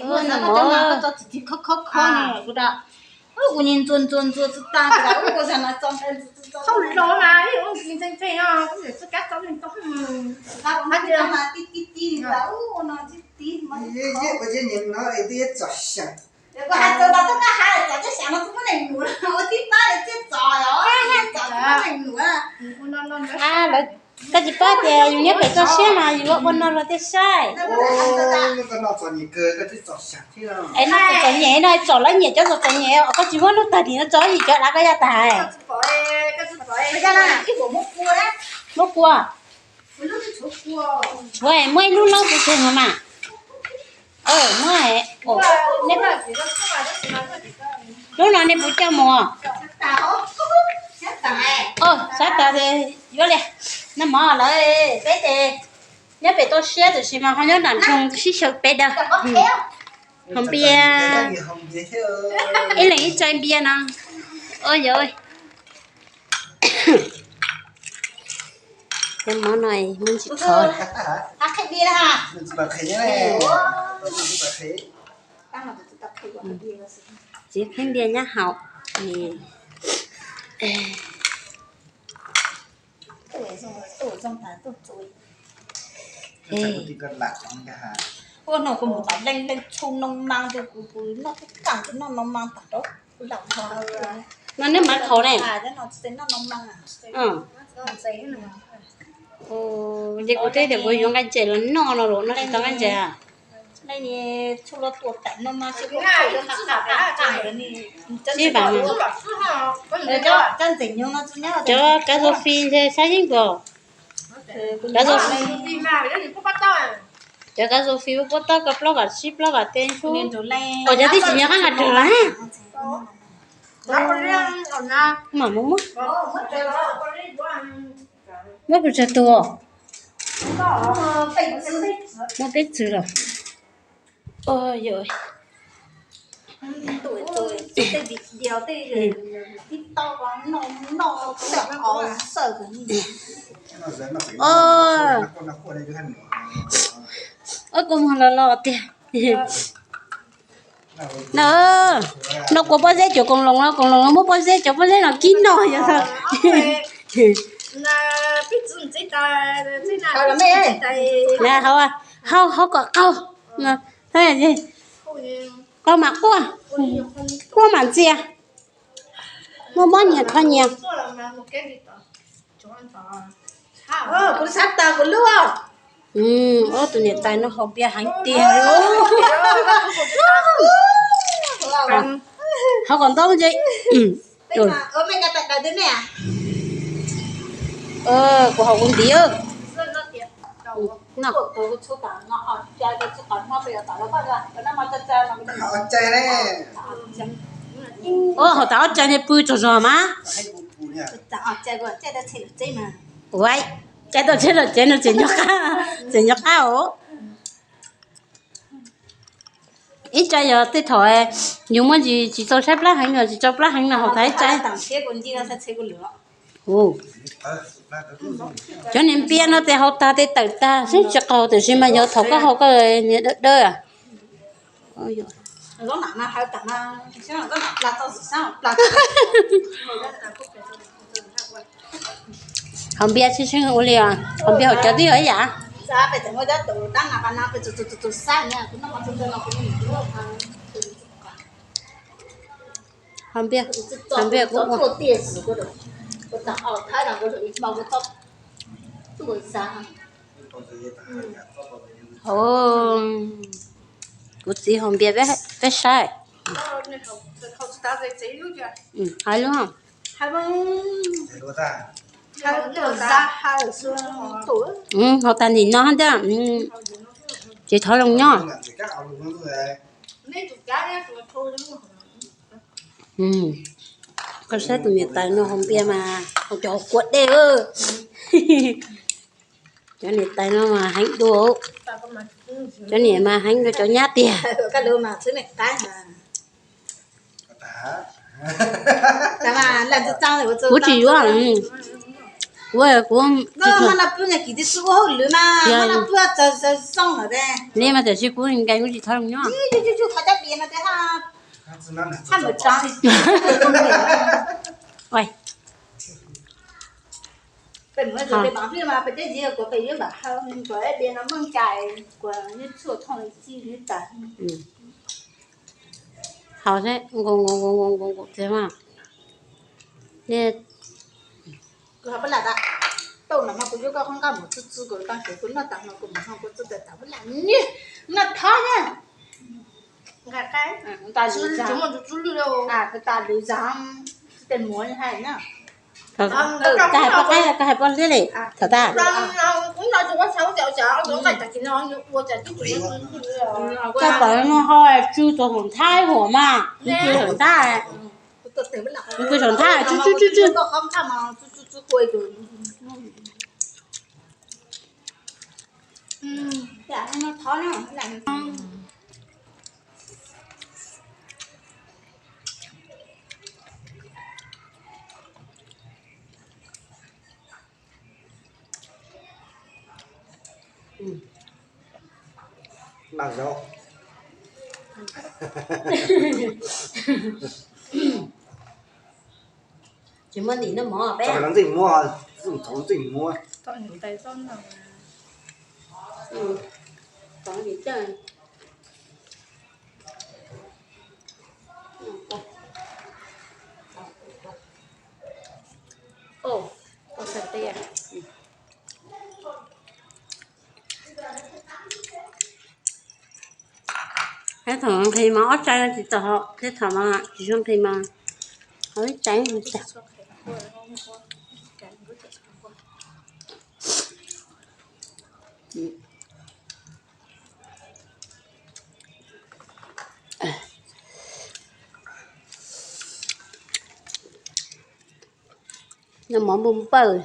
Ua no mog. Kuv nim ntxuag ntxuag ntxuag tsis tag, kuv nim ntxuag ntxuag ntxuag tsis tag. Koj tsis paub tias yus nyob pem toj siab mas yus ua no los thiaj saib. Es no txom txom nyem no, txom lawv nyiam cov txom txom nyem, koj tsis muab lub tag tim no tso yus cov dav koj yog tas. Muab kua. Tshuav muab ib lub laub kuv tseg no mas. Muab, lub no nej puas coj mus? Xav tas yuav li. Noj mov lawm peb ces nyob pem toj siab tiam sis mas ho nyob nram nroog sib xyaw peb dawg. Haus npias, ib leeg ib txai npias no. Ua yog cov mov no muaj ntsis qhov. Txiv qhib npias nyab haus. Ua no kuv mus tom leej leej txhub noo mas, kuv noj tub kam kuv noj noo mas tas rau kuv lam no. Noj neb mas thaum ne. Ces kuv twb tias kuv yuav nqaij ntses los noj no los noj tsis tau nqaij ntses. Sib pam, cov kav xo fis ntshe saib yeeb nkaus. Cov kav xo fis, cov kav xo fis puab taub ko plaub vam tsib plaub vam tej ntsuj, cov twb tsis nyob qab nqa rwg los. Mam mus muab. Muab pes tsawg tus? Muab peb txwg los. Ua kua muag los los tiag. No, no kua pob zeb cov koom loos no, koom loos no muab pob zeb cov pob zeb no kib noj yog. Hau, hau kom qaug, qaug mam quaj, quaj mam ntxias, muaj mob nyias kho nyias. Ob tug niam tais no haus npias heev tiag. Haus kom ntau ntse. Kuv haus kuv ntiv. Haus tas ob cai ne pw tsaug zog mas. Ua, cai tau tsheb los tsev no tseem nco qab, tseem nco qab os. Ib tsaib yog tej thaum yus muaj ntsis tsis txaus saib plab heev los tsis txaus plab heev no haus tas ib tsaib. Cov niag npias no tes haus tag tes tawm tag xwb tsis qaug tiam sis mas yog thaum koj haus koj niag dawb dawb. Haus npias tsis seej ua li os, haus npias haus cov twb yog ib yam. Haus npias, haus npias kuv ua. Kuv txiv haus npias peb saib. Hais lub, haus tag ntim no thiab, ces thov zoo nyob. Koj saib tus niam tais no haus npias mas haus cov kua dej. Cov niam tais no mas heev dua, cov niam mas heev dua cov nyab tiag. Kuv tsis yuav. Kuv, kuv, no pw na, kim tib txwv ua hauj lwm mas no pw txawv txawv zoo lawm de. Ne mas tam sis kuv nkees kuv tsis thov nyob. Peb muab tej pam pliaj mas peb tej zis kuv pem yuav npam hau nkaus ib diav no muaj cai kuv nyob tshuaj thooj li txij li tas. Haus seb, nkaus nkaus nkaus nkaus nkaus nkaus tiag mas. Kuv ho pab lam tas tau no mas kuv yuav koj qhov nqaj mus txub txub kuv tag ces kuv noj tas no kuv mus ho kuv txub tas tas pab lam nyiam noj thov na. Nqa qaib, tas lwm zam, tas lwm zam, tes muab hais na. Koj hais poj qaib, koj hais poj liab li, thaum tas. Koj pom no ho tsw txog saum nthab huam mas, tsw saum nthab, tsw saum nthab, tsw tsw tsw tsw. Tsis muaj ntim noj mov peb. Ntxim muab, ntxim muab. Thiab thaum nqhis mas ob tsaig tsis tau, thiab thaum no tsis zoo nqhis mas ho ib tsaig. Noj mov npau npawj.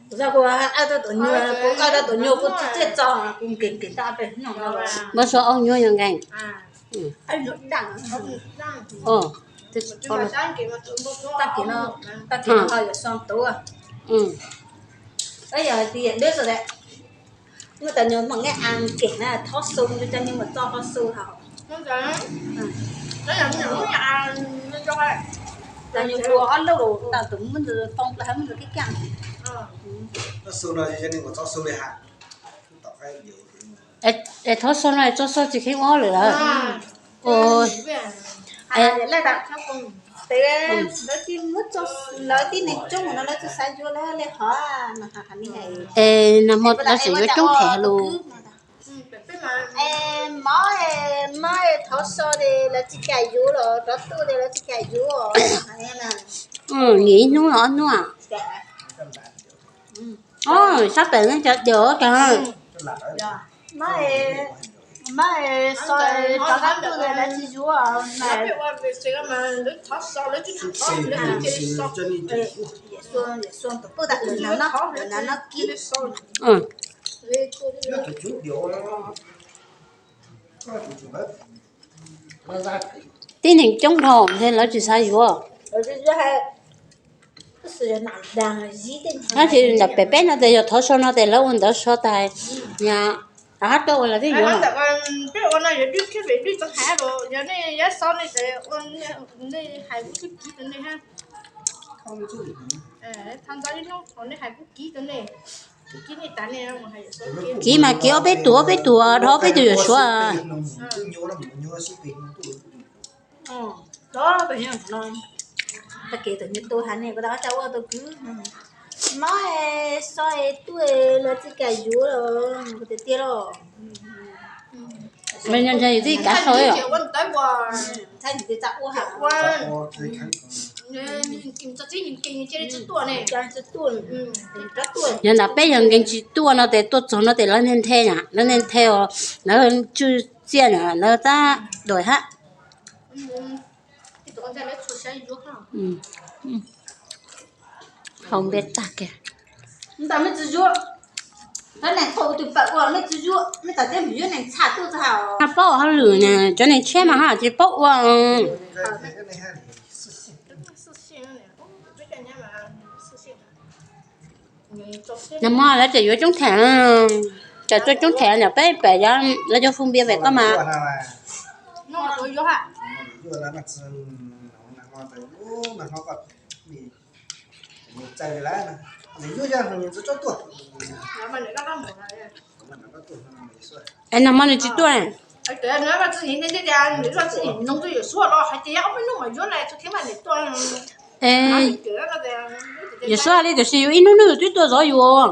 Kuv txhob kuv qaj tau tus nyuag, kuv qaj tau tus nyuag kuv txiaj txo kuv nkees nkees tau pem no. Muab suab aub nyuaj yog nkees. Tag kis no, tag kis no ho yuav so tuv. Yog tias deb sav daim, muaj tas nyuag hmoov neb a nkees na, thov xu, cov nyuag mus txo thov xu hos. Tas nyuag ua ob lub lus tas tus muab ntawd foob plaws muab ntawd kib kiag. Es thov xu no txo xu tsis kheev ua lwm lawm. Lawv tib neeg coob no lawv txawj xav yuav lawv li hov. Es nag hmo lawv tseem yuav coob heev lus. Mob, mob thov so es lawv tsis kam yuav los rov tuaj es lawv tsis kam yuav. Nyiam ib hnub los ob hnub. Sab pem ne cov cawm cas. Mob, mob so rov qab tuaj es lawv tsis yuav. Tib neeg coob dhau es lawv tsis xav yuav. Tab sis ntawm pem peb no ces yog thov so no ces lawv ua ntawv so tas, yog rov qab tuaj ua lawv twb yuav. Kiv mas kiv ob peb tug, ob peb tug, dhau ob peb tug yuav suav. Tag kis tus nyuag tu has ne, kuv tau caj ua tus kwv, mob so es tuaj lawv tsis kam yuav los kuv tiag tiag los. Me nyob ntshe yus tib kav sau os. Yog ntawm peb yog nkees tsis tuaj no ces tuaj txog no ces lawv nthe nthe na, lawv nthe nthe os, lawv tswj txiaj na, lawv tab dua hab. Haus npe tag kiag. Tab neeg thaum tus pawg ua mej tsi yuav, mej tas teb mus yuav neeg txhaj tuaj txog. Paub ua hauj lwm na, cov neeg tshiab mas ho tsis paub ua. Nag hmo lawv tseem yuav coob theem, tseem tuaj coob theem no peb pem lawv cov foo npias pem koj mas. Es nag hmo nws tsis tuaj. Yawm Suab li tiam sis yus ib hnub hnub yus twb tuaj zov yus.